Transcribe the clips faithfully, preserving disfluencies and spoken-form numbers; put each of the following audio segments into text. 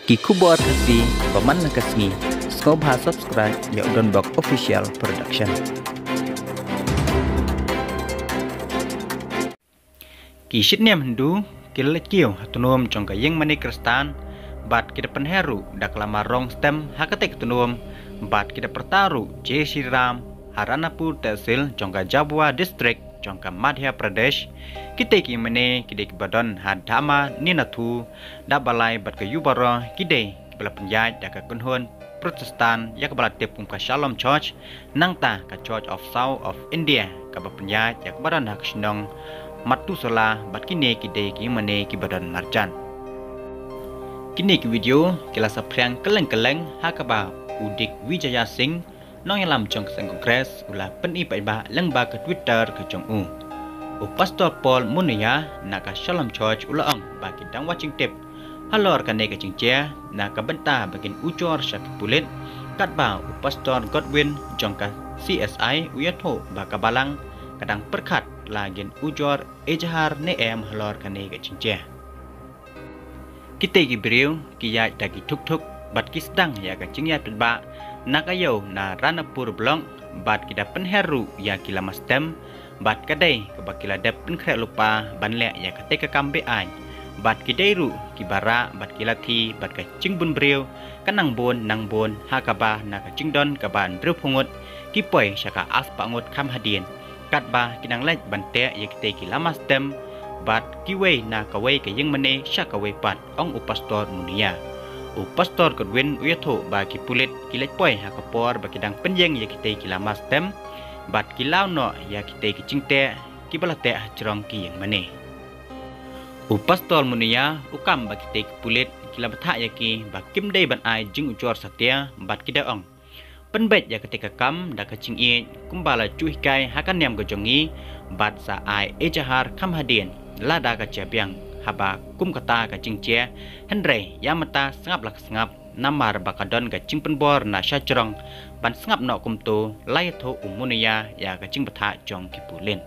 Ki khubor Khasi ba man la ka sngi, sngewbha subscribe ïa u Donbok Official Production. Ki shitniam Hindu ki la leit kiew ha tnum jong ka ïing mane Khristan, bad ki da pynher ruh da ka lama rong stem ha katei ka tnum, bad ki da pyrta ruh Jai Shri Ram ha Ranapur Tehsil jong ka Jhabua District jong ka Madhya Pradesh. Kitei ki ïing mane ki dei kiba don ha Dhama Ninathu, da balai bad ka ïu baroh ki dei kiba la pynïaid da ka kynhun Protestant ïa kaba la tip kum ka Shalom Church, nangta ka Church of South of India kaba pynïaid ïa kaba don ha ka shnong Matusala, bad kine ki dei ki ïing mane kiba don marjan. Kine ki video ki la saphriang kylleng kylleng ha kaba u Digvijaya Singh, nongïalam jong ka seng Congress, u la pyni paidbah lyngba ka Twitter ka jong u. U Pastor Paul Munia na ka Shalom Church u la ong ba ki dang wad jingtip halor kane ka jingjia na ka bynta ba kin ujor sha ki pulit, katba u Pastor Godwin jong ka C S I u ïathuh ba ka balang ka dang pyrkhat la kin ujor ejahar ne em halor kane ka jingjia. Kitei ki briew ki ïaid da ki thuk thuk bad ki sdang ïa ka jingïaid paidbah na ka ïew na Ranapur Block, bad ki da pynher ruh ïa ki lama stem, bad ka dei kaba ki la dep pynkhreh lypa ban leh ïa katei ka kam be-aiñ, bad ki dei ruh kiba rah bad ki lathi bad ka jingbun briew ka nang bun nang bun, ha kaba na ka jingdon kaba hynriewphew ngut ki poi sha ka arspah ngut kham hadien, katba ki nang leit ban teh ïa kitei ki lama stem, bad kiwei na kawei ka ïing mane sha kawei pat, ong u Pastor Munia. U Pastor Godwin u ïathuh ba ki pulit ki leit poi ha ka por ba ki dang pynïeng ïa kitei ki lama stem, bad ki law noh ïa kitei ki jingteh kiba la teh ha jrong ki ïing mane. U Pastor Munia u kam ba kitei ki pulit ki la bthah ïa ki ba kim dei ban ai jingujor satia, bad ki da ong, pynbeit ïa katei ka kam da ka jingïeit kumba la ju hikai ha ka niam ka jong ngi, bad sa ai ejahar kham hadien lada ka jia biang haba kum kata ka jingjia, hynrei ïa mynta sngap la ka sngap, namar ba ka don ka jingpynbor na sha jrong ban sngap noh kumto, la ïathuh u Munia ïa ka jingbthah jong ki pulit.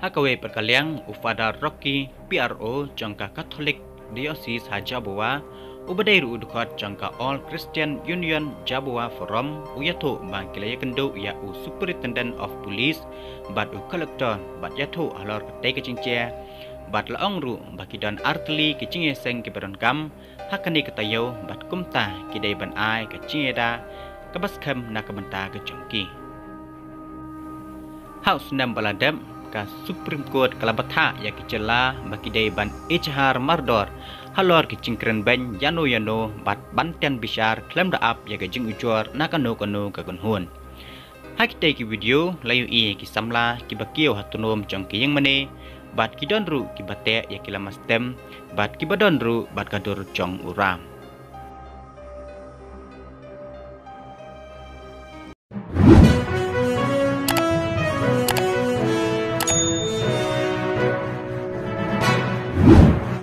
Ha kawei pat ka liang, u Father Rocky, P R O jong ka Catholic Diocese ha Jhabua, uba dei ruh u dkhot jong ka All Christian Union Jhabua Forum, u ïathuh ba ki la ïakynduh ïa u Superintendent of Police bad u Collector bad ïathuh halor katei ka jingjia, bad la ong ruh ba ki don artylli ki jingïaseng kiba donkam ha kane ka taïew, bad kumta ki dei ban ai ka jingïada kaba skhem na ka bynta ka jong ki. Ha u snem ba la dep, ka Supreme Court ka la bthah ïa ki jylla ba ki dei ban ejahar mardor halor ki jingkren beiñ ïano ïano, bad ban tian bishar khlem da ap ïa ka jingujor na kano kano ka kynhun. Ha kitei ki video la ïohi ki samla kiba kiew ha tnum jong ki ïing mane, bad ki don ruh kiba teh ïa ki lama stem, bad kiba don ruh bad ka dur jong u ram.